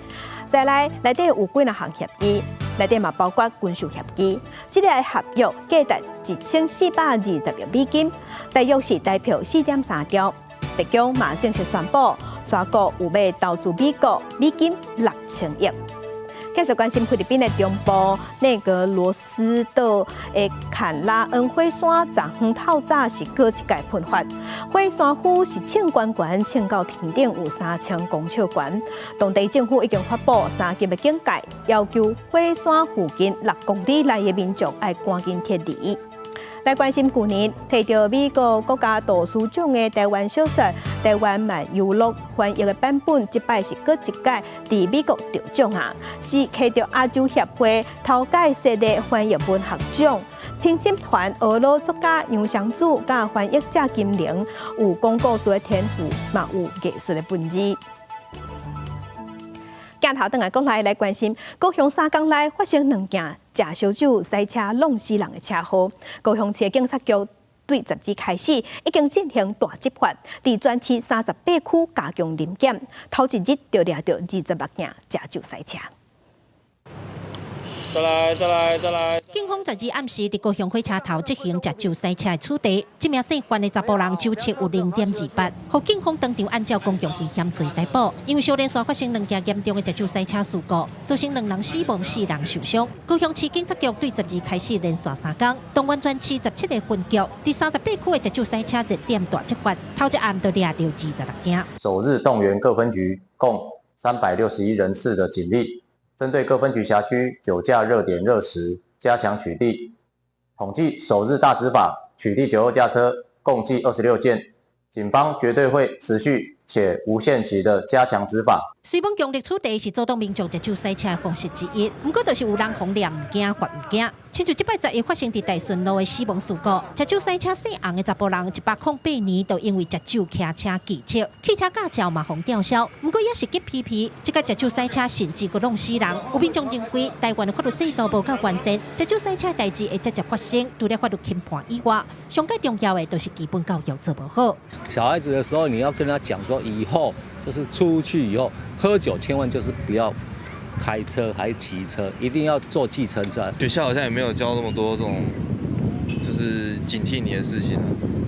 在內內底有幾若項協議，內底嘛包括軍售協議。這个合約價值1420億美金，大約是台票4.3兆。白宮嘛正式宣布，沙國有欲投資美國美金6000億。繼續關心菲律賓的中部內格羅斯島的坎拉恩火山，昨昏透早是閣一擺噴發，火山灰是衝懸懸，衝到天頂有3000公尺懸。當地政府已經發布三級的警戒，要求火山附近6公里內的民眾愛趕緊撤離。來關心舊年提著美國國家圖書獎的台灣小說《台灣漫遊錄》翻譯的版本，這擺是閣一擺佇美國得獎啊！是摕著亞洲協會頭屆設的翻譯文學獎。評審團呵咾作家楊湘子佮翻譯者金玲有講故事的天賦，嘛有藝術的本事。鏡頭轉來國內來關心，高雄三工內發生兩件食燒酒駛車挵死人的車禍。高雄市警察局對十二開始已經進行大執法，佇全市38區加強臨檢，頭一日就掠著26件食酒駛車。再來，再來，再來！警方十二暗時佇高雄火車頭執行食酒駛車的取締，這名姓范的查埔人酒測有0.28，予警方當場按照公共危險罪逮捕。因為小連續發生兩件嚴重的食酒駛車事故，造成兩人死亡、四人受傷。高雄市警察局對十二開始連續三工，動員全市17個分局，佇38區的食酒駛車熱點大執法，頭一暗就掠著26件。首日動員各分局共361人次的警力。針對各分局轄區酒駕熱點熱時，加強取締。統計首日大執法取締酒後駕車共計26件，警方絕對會持續且無限期的加強執法。雖罔強力取締是阻擋民眾食酒駛車的方式之一，毋過就是有人予掠毋驚罰毋驚。親像這擺十一發生佇大順路的死亡事故，食酒駛車姓洪的查埔人，108年就因為食酒騎車機測，汽車駕照嘛予吊銷。毋過也是激皮皮，這個食酒駛車甚至閣挵死人。有民眾認為，台灣的法律制度無夠完善，食酒駛車的代誌會捷捷發生，除了法律輕判以外，上蓋重要的就是基本教育做無好。小孩子的時候，你要跟他講說，以後就是出去以後喝酒，千萬就是不要開車還是騎車，一定要坐計程車。學校好像也沒有教那麼多這種，就是警惕你的事情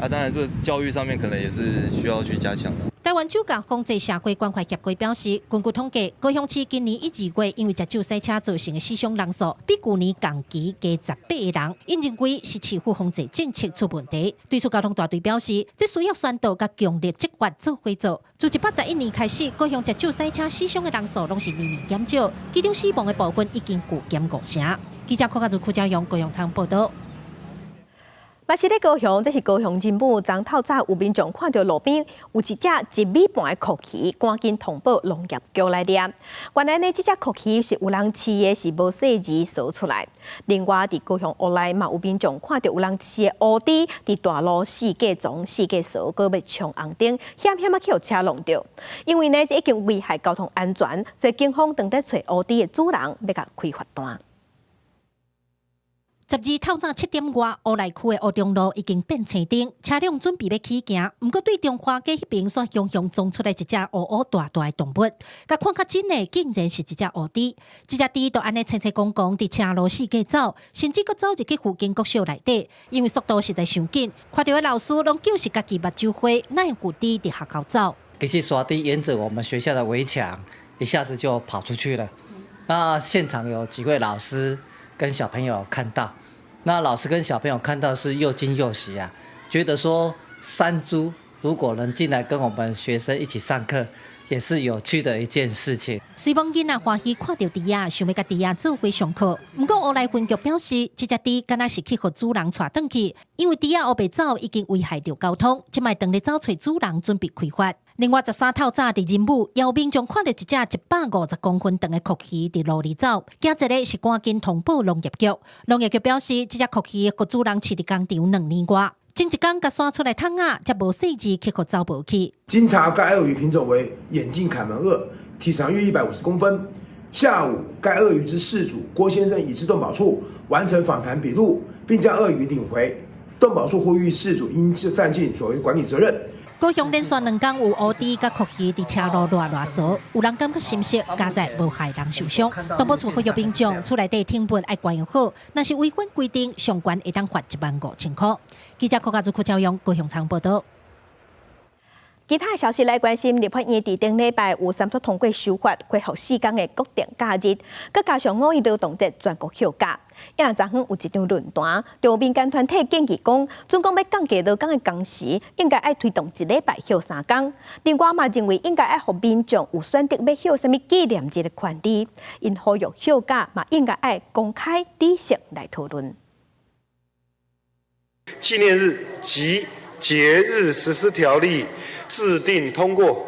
啊。當然，這教育上面可能也是需要去加強的。台灣酒駕防治社會關懷協會表示，根據統計，高雄市今年一二月因為食酒駛車造成的死傷人數，比舊年同期加18個人。𪜶認為是市府防治政策出問題。對此，交通大隊表示，這需要宣導佮強力執法做伙做。自111年開始，高雄食酒駛車死傷的人數攏是年年減少，其中死亡的部分已經舊減五成。記者柯家如、柯家勇、高雄倉報道。嘛是咧高雄，這是高雄仁武。昨透早有民眾看著路邊有一隻一米半的蛞蝓，趕緊通報農業局來掠。原來呢，這隻蛞蝓是有人飼的，是無細膩趖出來。另外，佇高雄烏來嘛有民眾看著有人飼的烏豬，佇大路四界傱、四界趖，閣欲衝紅燈，險險仔去予車挵著。因為呢，這已經危害交通安全，所以警方正佇揣烏豬的主人，欲共開罰單。十二透早7點外，烏來區的烏中路已經變青燈，車輛準備欲起行。毋過對中華街彼爿煞雄雄衝出來一隻烏烏大大的動物，共看較緊的，竟然是一隻烏豬。這隻豬就按呢清清摃摃佇車路四界走，甚至閣走入去附近國小內底，因為速度實在傷緊，看著的老師攏救是家己目睭花，哪會有豬佇學校走？其實沙豬沿著我們學校的圍牆，一下子就跑出去了。那現場有幾位老師跟小朋友看到，那老師跟小朋友看到是又驚又喜啊，覺得說山豬如果能進來跟我們學生一起上課，也是有趣的一件事情。雖罔囡仔歡喜看著豬仔，想欲佮豬仔做伙上課。毋過烏來分局表示，這隻豬敢若是去予主人帶轉去，因為豬仔烏白走已經危害著交通，這擺當咧走揣主人準備開罰。另外，13透早佇仁武，有民眾看著一隻150公分長的蛞蝓佇路裡走，驚一个是趕緊通報農業局。農業局表示，這隻蛞蝓予主人飼佇工廠兩年外，前一工共徙出來窗仔，才無細膩去予走無去。經查該鱷魚品種為眼鏡凱門鱷，體長約150公分。下午，該鱷魚之飼主郭先生已至動保處完成訪談筆錄，並將鱷魚領回。動保處呼籲飼主應善盡所謂管理責任。高雄連續兩工有烏豬佮蛞蝓佇車路賴賴趖，有人感覺心息，佳哉無害人受傷。動保處呼籲民眾厝內底寵物愛管養好，若是違反規定，上懸會當罰15,000塊。記者柯家祖、柯昭勇高雄倉報道。其他消息來關心，立法院佇頂禮拜有三讀通過修法，恢復4工的國定假日，閣加上五一勞動節全國休假。伊若昨昏有一場論壇，就有民間團體建議講，準講欲降低勞工的工時，應該愛推動一禮拜休三工。另外嘛，認為應該愛予民眾有選擇欲休啥物紀念日的權利，𪜶呼籲休假嘛應該愛公開理性來討論。紀念日及節日實施條例制定通過。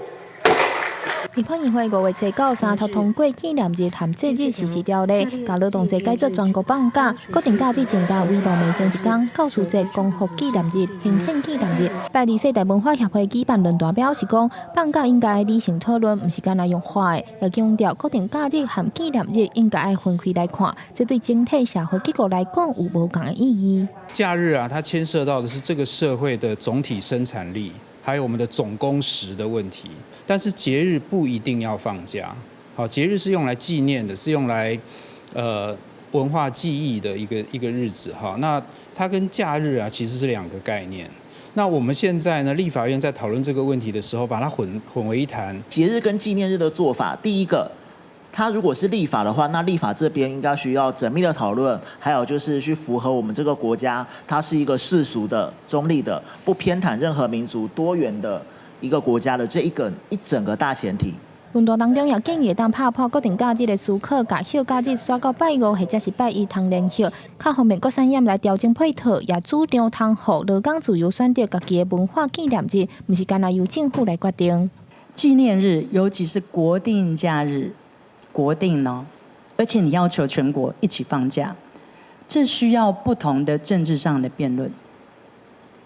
立法院會5月初九三讀通過紀念日和節日實施條例，共勞動節改做全國放假，國定假日增加慰勞美將一工，教師節、光復紀念日、行憲紀念日。拜二世代文化協會舉辦論壇表示講，放假應該理性討論，毋是干焦用喊的，也強調國定假日和紀念日應該愛分開來看，這對整體社會結構來講有無仝的意義。假日啊，它牽涉到的是這個社會的總體生產力，還有我們的總工時的問題。但是節日不一定要放假，好，節日是用來紀念的，是用來，文化記憶的一個日子，哈。那它跟假日啊，其實是兩個概念。那我們現在呢，立法院在討論這個問題的時候，把它混為一談。節日跟紀念日的做法，第一個，它如果是立法的話，那立法這邊應該需要縝密的討論，還有就是去符合我們這個國家，它是一個世俗的、中立的、不偏袒任何民族、多元的一個國家的這一個一整個大前提。論壇當中也建議會當拍破國定假日的思考，共休假日徙到拜五或者是拜一通連休，較方便各產業來調整配套，也主張通予勞工自由選擇家己的文化紀念日，毋是干焦由政府來決定。紀念日，尤其是國定假日，國定哦，而且你要求全國一起放假，這需要不同的政治上的辯論。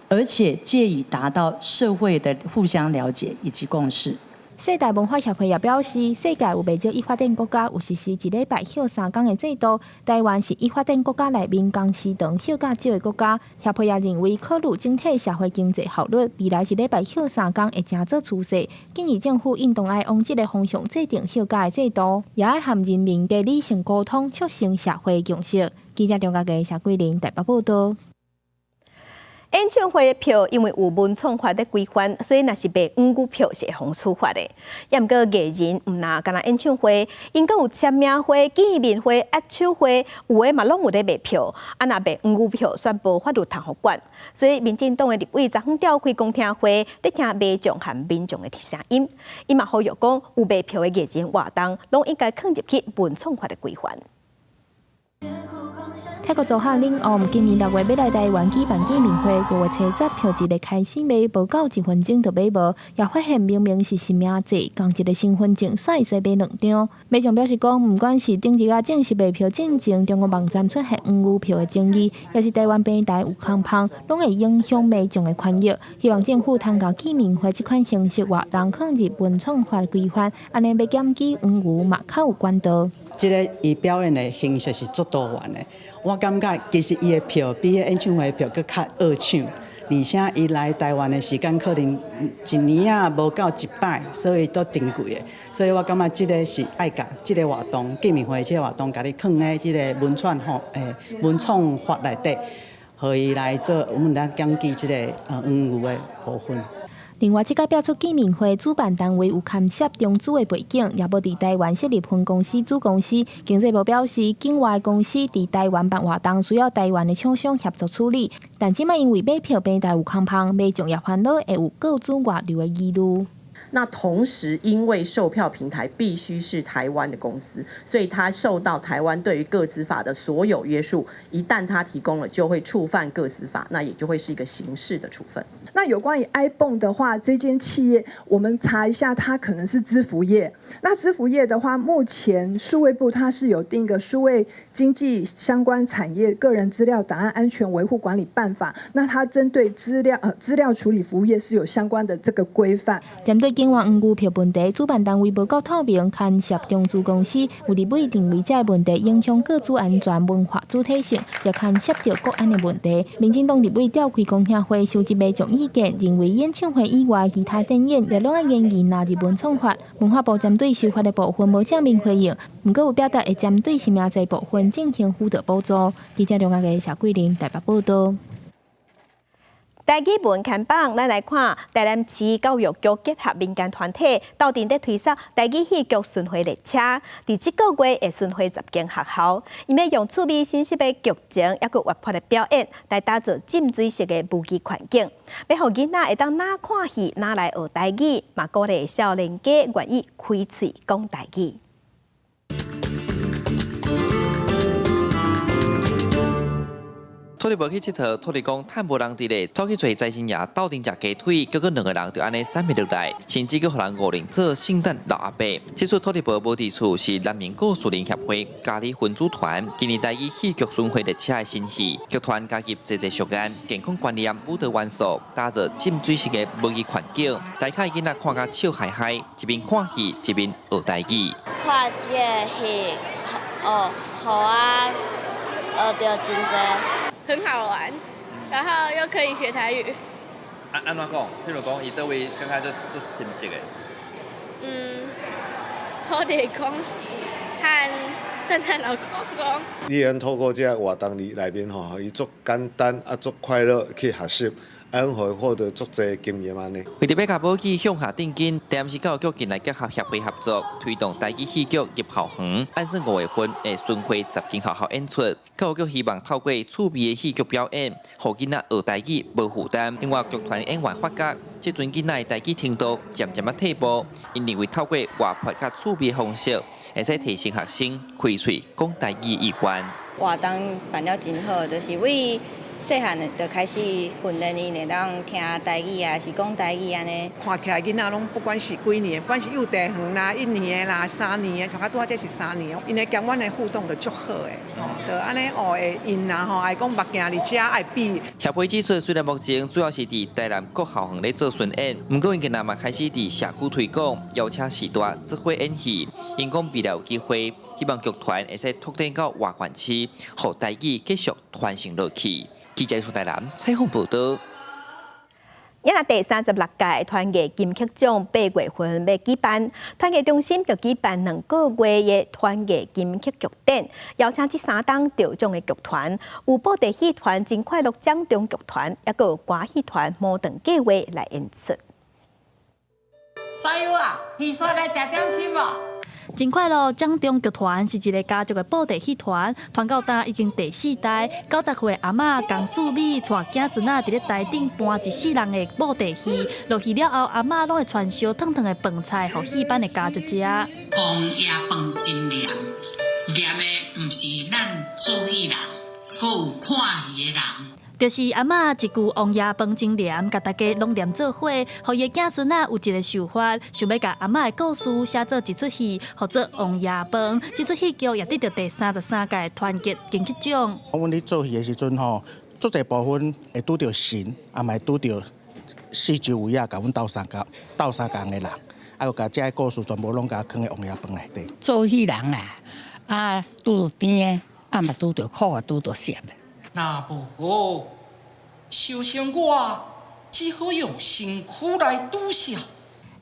而且藉以達到社會的互相了解以及共識。世代文化協會也表示，世界有袂少已發展國家有實施一禮拜休三工的制度，台灣是已發展國家內面工時長、休假少的國家。協會也認為，考慮整體社會經濟效率，未來一禮拜休三工會成做趨勢。建議政府應當愛往這个方向制定休假的制度，也愛和人民加理性溝通，促成社會共識。記者張家傑、謝桂玲台北報道。演唱會的票因為有文創法的規範，所以若是賣黃牛票是會予處罰的。也毋過藝人毋若干焦演唱會，𪜶閣有簽名會、見面會、握手會，有的嘛攏有咧賣票。啊，若賣黃牛票，煞無法度通予管。所以民進黨的立委昨昏召開公聽會，咧聽民眾和民眾的聲音。伊嘛呼籲講，有賣票的藝人活動，攏應該囥入去文創法的規範。泰國組合 Ring 今年6月欲來台灣舉辦見面會，5月初十票一个開始賣，無夠一分鐘就賣無，也發現明明是實名制，仝一个身份證，煞會使買兩張。民眾表示講，毋管是頂一個正式賣票進前，中國網站出現黃牛票的爭議，抑是台灣平台有空芳，攏會影響民眾的權益。希望政府通共見面會這款形式活動囥入文創法規範，按呢欲檢舉黃牛嘛較有管道。這个伊表演的形式是足多元的，我感覺其實伊的票比彼演唱會的票閣較惡搶，而且伊來台灣的時間可能一年仔無夠一擺，所以都真貴的。所以我感覺這个是愛共這个活動見面會這个活動，共你囥佇這个文創法文創法內底，予伊來做阮們來檢舉這个黃牛的部分。另外，這擺爆出見面會主辦單位有牽涉中資的背景，也無佇台灣設立分公司、子公司。經濟部表示，境外公司佇台灣辦活動需要台灣的廠商協助處理，但這擺因為買票平台有空芳，民眾也煩惱會有個資外流的疑慮。那同時，因為售票平台必須是台灣的公司，所以它受到台灣對於個資法的所有約束。一旦它提供了，就會觸犯個資法，那也就會是一個刑事的處分。那有關於 ibon 的話，這間企業我們查一下，它可能是支付業。那支付業的話，目前數位部它是有定一個數位經濟相關產業個人資料檔案安全維護管理辦法。那它針對資料處理服務業是有相關的這個規範。針對境外黃牛票問題，主辦單位無夠透明，牽涉中資公司，有立委認為這个問題影響個資安全、文化主體性，也牽涉著國安的問題。民進黨立委召開公聽會，收集民眾意見，認為演唱會以外其他展演也攏愛研議納入文創法。文化部針對修法的部分無正面回應，毋過有表達會針對實名制部分進行輔導補助。記者梁阿謝桂玲台北報道。台語文看板，咱來看台南市教育局結合民間團體，鬥陣咧推捒台語戲劇巡迴列車，佇這個月會巡迴10間學校，𪜶欲用趣味新式的劇情，抑閣活潑的表演，來打造浸水式的母語環境，欲予囡仔會當若看戲，若來學台語，嘛鼓勵少年家願意開喙講台語。土地婆去𨑨迌，土地公趁無人佇咧，走去揣財神爺鬥陣食雞腿，結果兩个人就按呢散袂落來，甚至閣予人誤認做聖誕老阿伯。這齣土地婆無佇厝是南寧故事人協會佳里分組團今年台語戲劇巡迴列車的新戲，劇團加入濟濟俗諺、健康觀念、舞蹈元素，打造浸水式的模擬環境，大家囡仔看甲笑嗨嗨，一邊看戲一邊學台語。看這个戲，哦，予我學著真濟。很好玩，然後又可以學台語。按怎講？譬如講，伊佗位感覺足足熟悉的？土地公和聖誕老公公。你會透過這个活動裡內面吼，伊足簡單啊，足快樂去學習。啊，予伊獲得足濟經驗按呢。為著欲共保育向下進軍，台南市教育局近來結合協會合作，推動台語戲劇入校園，按算五月份會巡迴十間學校演出。教育局希望透過趣味的戲劇表演，予囡仔學台語無負擔。另外，劇團演員發覺，這陣囡仔的台語程度漸漸仔退步，𪜶認為透過活潑佮趣味的方式，會使提升學生開喙講台語意願。活動辦了真好，就是為細漢就開始訓練𪜶會當聽台語啊，是講台語按呢。看起來囡仔攏不管是幾年，不管是幼稚園啦、一年的啦、三年的，像拄仔這是三年，𪜶會佮阮的互動就足好的，吼，就按呢哦會𪜶啊吼，愛講目鏡佇遮愛比。協會指出，雖然目前主要是佇台南各校園咧做巡演，毋過𪜶近來嘛開始佇社區推廣，邀請序大做伙演戲。𪜶講未來有機會，希望劇團會使拓展到外縣市，予台語繼續傳承落去。記者從台南採訪報導。今仔第36屆團藝金曲獎八月份欲舉辦，團藝中心就舉辦兩個月的團藝金曲劇展，邀請這三冬得獎的劇團，有布袋戲團真快樂掌中劇團，抑閣有歌戲團魔頓計畫來演出。所有啊，你說來食點心無？真快樂掌中劇團是一个家族的布袋戲團，傳到今已經第四代。90歲阿嬤江素美帶囝孫仔佇咧台頂搬一世人的布袋戲，落戲了後，阿嬤攏會傳燒燙燙的飯菜予戲班的家屬食。王爺飯真黏，黏的毋是咱做戲人，閣有看戲的人。就是阿嬤一句王爺飯真黏，共大家攏黏做伙，予伊的囝孫仔有一个想法，想欲共阿嬤的故事寫做一齣戲，號做王爺飯。這齣戲劇也得著第33屆團結金曲獎。阮咧做戲的時陣吼，足濟部分會拄著神，也嘛會拄著四周圍仔共阮鬥相共、鬥相共的人，啊，閣共這个故事全部攏共囥佇王爺飯內底。做戲人啊，啊，拄著甜的，啊嘛拄著苦的，拄著澀的。若無，小生我只好用身軀來拄痟。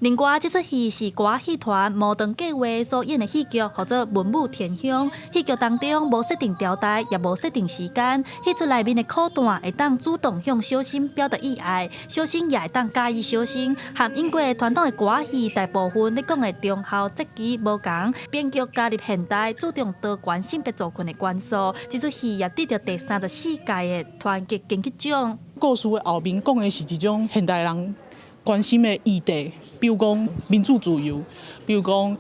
另外，這齣戲是歌戲團魔頓計畫所演的戲劇，號做《文武天香》。戲劇當中無設定朝代，也無設定時間。戲出內面的苦旦會當主動向小生表達意愛，小生也會當佮意小生。和英國傳統的歌戲大部分咧講的忠孝節義無仝，編劇加入現代，注重多元性別族群的元素。這齣戲也得著第34屆的團結金曲獎。故事的後面講的是一種現代人關心的議題，比如講民主自由，比如講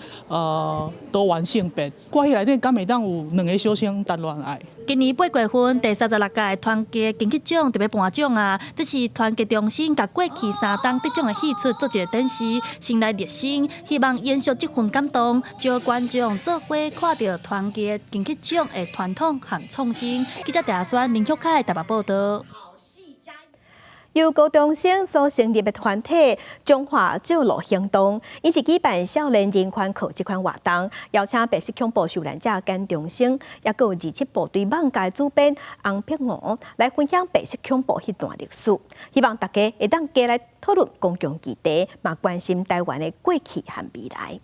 多元性別。歌戲內底敢會當有兩个小生談戀愛？今年八月份第36屆團結金曲獎特別頒獎啊！這是團結中心共過去三冬得獎的戲出做一个展示，先來熱身，希望延續這份感動，招觀眾做伙看著團結金曲獎的傳統和創新。記者鄭宣林旭凱台北報導。由高中生所成立的團體中華照路行動，𪜶是舉辦少年人權課這款活動，邀請白色恐怖受難者簡長生，抑閣有二七部隊網界主編洪碧梧來分享白色恐怖彼段歷史，希望大家會當加來討論公共議題，嘛關心台灣的過去和未來。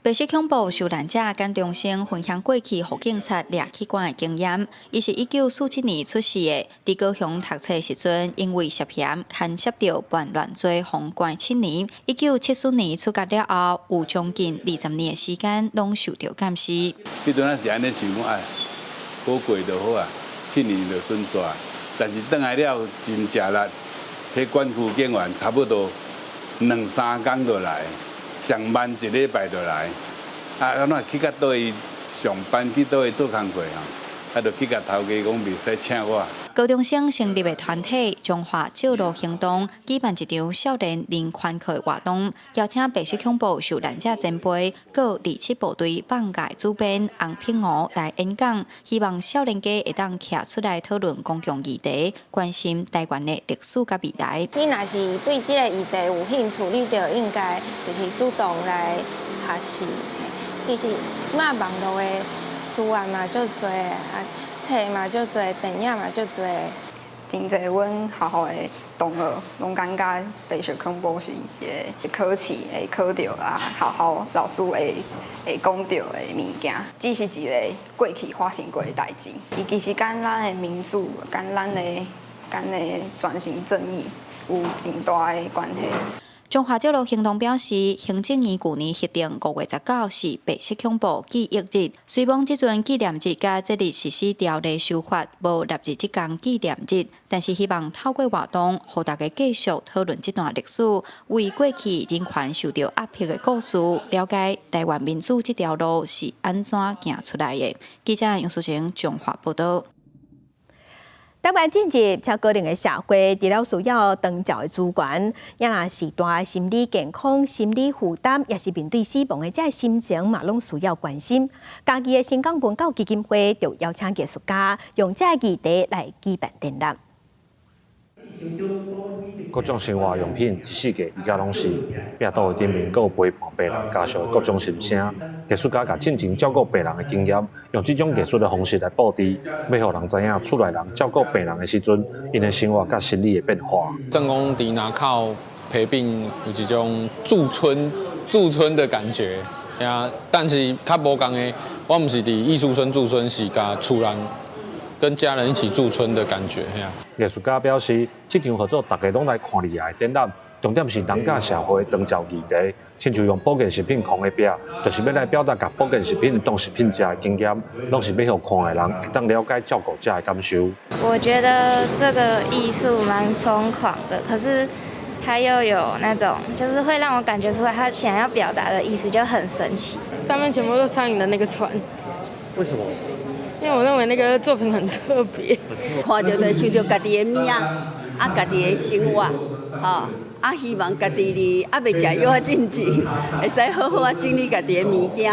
白色恐怖受難者簡長生分享過去予警察掠去關的經驗。伊是1947年出世的，佇高雄讀冊時陣，因為涉嫌牽涉著叛亂罪，予關7年。1974年出獄了後，有將近20年的時間攏受著監視。彼陣仔是按呢想講，哎，好過就好啊，七年就準煞。但是轉來了真食力，彼管區警員差不多兩三工就來。上慢一禮拜就來，啊，按怎去到佗位上班去佗位做工課吼，啊，就去共頭家講袂使請我。高中生成立的團體中華照路行動舉辦一場少年人權課活動，邀請白色恐怖受難者前輩、閣27部隊放假主編洪品梧來演講，希望少年家會當徛出來討論公共議題，關心台灣的歷史佮未來。你若是對這個議題有興趣，你就應該就是主動來學習。其實這擺網路的資源嘛足濟，啊，冊嘛足濟，電影嘛足濟。真濟阮學校的同學攏感覺白色恐怖是一個考試會考著啊，學校老師會講著的物件，只是一個過去發生過的代誌。伊其實佮咱的民主、佮咱的轉型正義有真大的關係。中華照路行動表示，行政院舊年核定5月19是白色恐怖記憶日。雖罔這陣紀念日佮節日實施條例修法，無納入這工紀念日，但是希望透過活動，予大家繼續討論這段歷史，為過去人權受著壓迫的故事，了解台灣民主這條路是按怎行出來的。記者楊淑晴中華報導。台灣進入超高齡的社會，除了需要長照的資源，也若是大心理健康、心理負擔，也是面對死亡的這心情嘛，攏需要關心。嘉義的新港文教基金會就邀請藝術家用這個議題來舉辦展覽。各種生活用品，一四季伊遮攏是壁桌的頂面，閣有陪伴病人家屬的各種心聲。藝術家共進前照顧病人的經驗，用這種藝術的方式來布置，欲予人知影厝內人照顧病人的時陣，𪜶的生活佮心理的變化。算講佇林口陪病有一種駐村的感覺，呀，但是較無仝的，我毋是佇藝術村駐村，是共厝人跟家人一起駐村的感覺。藝術家表示，這場合作大家攏來看厲害的展覽，重點是人佮社會長照議題，親像用保健食品囥的壁，就是欲來表達共保健食品當食品食的經驗，攏是欲予看的人會當了解照顧者的感受。我覺得這個藝術蠻瘋狂的，可是他又有那種，就是會讓我感覺出來他想要表達的意思，就很神奇。上面全部都蒼蠅的那個船。為什麼？因為我認為那個作品很特別。看著就想著家己的物仔，啊，家己的生活，吼，啊，希望家己哩猶未食藥仔進前，會使好好啊整理家己的物件，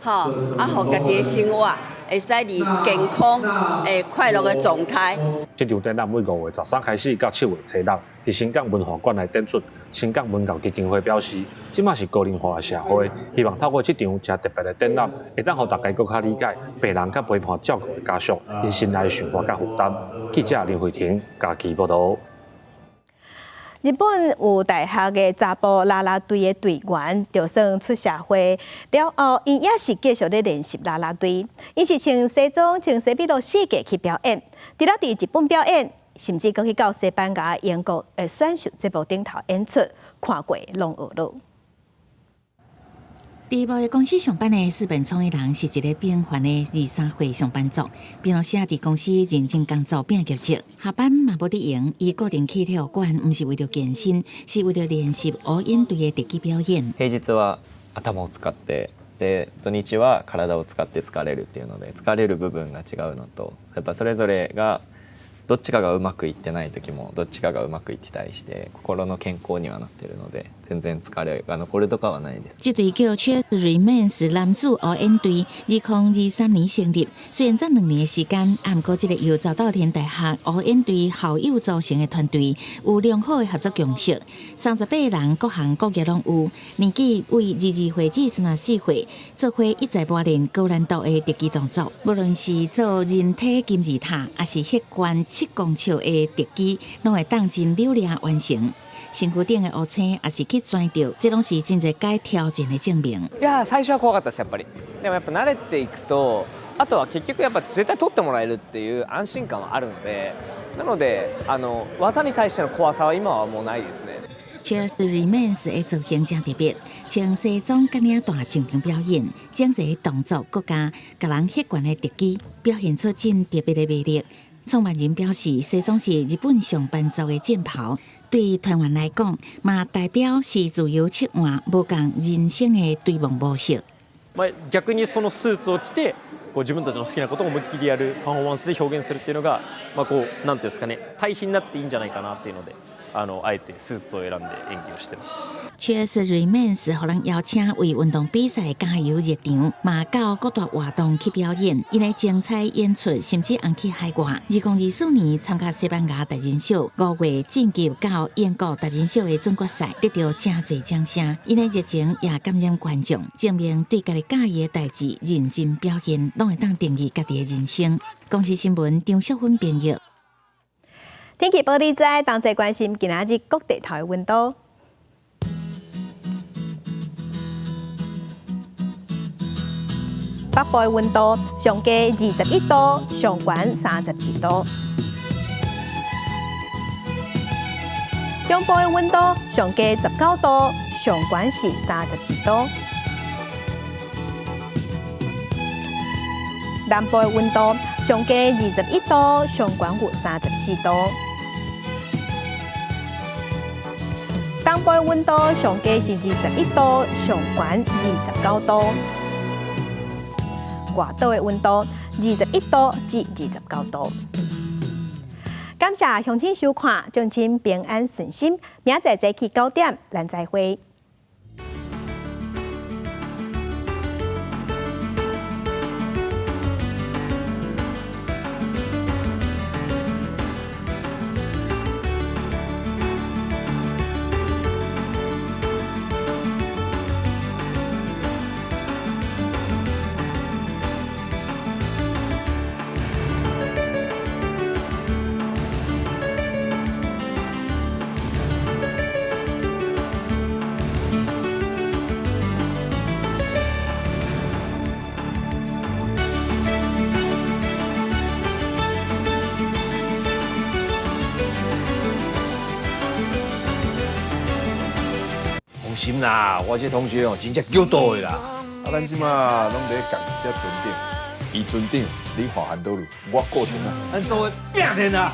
吼，啊，予家己的生活會使佇健康、會快樂的狀態。這場展覽對5月13開始到7月初6，佇新港文化館來展出。新港文教基金會表示，這馬是高齡化的社會，希望透過這場誠特別的展覽，會當予大家閣較理解病人佮陪伴照顧的家屬，𪜶心內的想法佮負擔。記者林慧婷嘉義報導。日本有大學的查埔啦啦隊的隊員，就算出社會了後，𪜶也是繼續咧練習啦啦隊。𪜶是穿西裝、穿西比魯四界去表演，除了佇日本表演，甚至閣去到西班牙、英國的選秀節目頂頭演出，看過攏學了。佇貿易公司上班的四本創一郎是一个平凡的23歲上班族。平常時佇公司認真工作拼業績，下班嘛無佇閒。伊固定去體育館，毋是為著健身，是為著練習烏蠅隊的特技表演。平日は頭を使って、で土日は體を使って疲れるっていうので、疲れる部分が違うのと、やっぱそれぞれがどっちかがうまくいってない時もどっちかがうまくいってたりして、心の健康にはなってるので、全然疲れが残るとかはないです。這隊叫 Cheers Remains 男子烏蠅隊，2023年成立。雖然才2年的時間，毋過這个由早稻田大學烏蠅隊校友組成的團隊，有良好的合作共識。38個人，各行各業攏有，年紀為22歲至34歲，做伙一再磨練高難度的特技動作。無論是做人體金字塔，抑是血懸7公尺的特技，攏會當真流利完成。身軀頂的烏青，抑是去鑽著，這攏是真濟擺挑戰的證明。いや最初は怖かったですやっぱり。でもやっぱ慣れていくと、あとは結局やっぱ絶対取ってもらえるっていう安心感はあるので、なので技に対しての怖さは今はもうないですね。 Cheers Remains 的造型誠特別，穿西裝佮領帶上場表演，整個動作閣加共人血懸的特技，表現出真特別的魅力。創辦人表示，西裝是日本上班族的戰袍，對團員來講，嘛代表是自由切換、無仝人生的追夢模式。まあ逆にそのスーツを着てこう自分たちの好きなことを思いっきりやるパフォーマンスで表現するっていうのが、まあこうなんていうんですかね、対比になっていいんじゃないかなっていうので、あえてスーツを選んで演技をしてます。 Cheers Remains 予人邀請為運動比賽加油熱場，嘛到各大活動去表演，𪜶的精彩演出甚至紅去海外。2024年參加西班牙達人秀，5月晉級到英國達人秀的準決賽，得到誠濟掌聲。𪜶的熱情也感染觀眾，證明對家己佮意的代誌認真表現，攏會當定義家己的人生。公視新聞張淑芬編譯。天氣報你知，同齊關心今仔日各地頭的溫度。北部的溫度上低21度，上懸31度。中部的溫度上低19度，上懸是32度。南部的溫度上低21度，上懸有34度。東部的溫度上低是21度，上懸29度。外島的溫度21度至29度。感謝鄉親收看，祝親平安順心。明仔載早起9點，咱再會。放心啦，我這同學哦，真正叫到的啦。啊，咱這馬攏佇共一隻船頂，伊船長，你華韓倒路，我顧船啊。咱做伙拼天啊！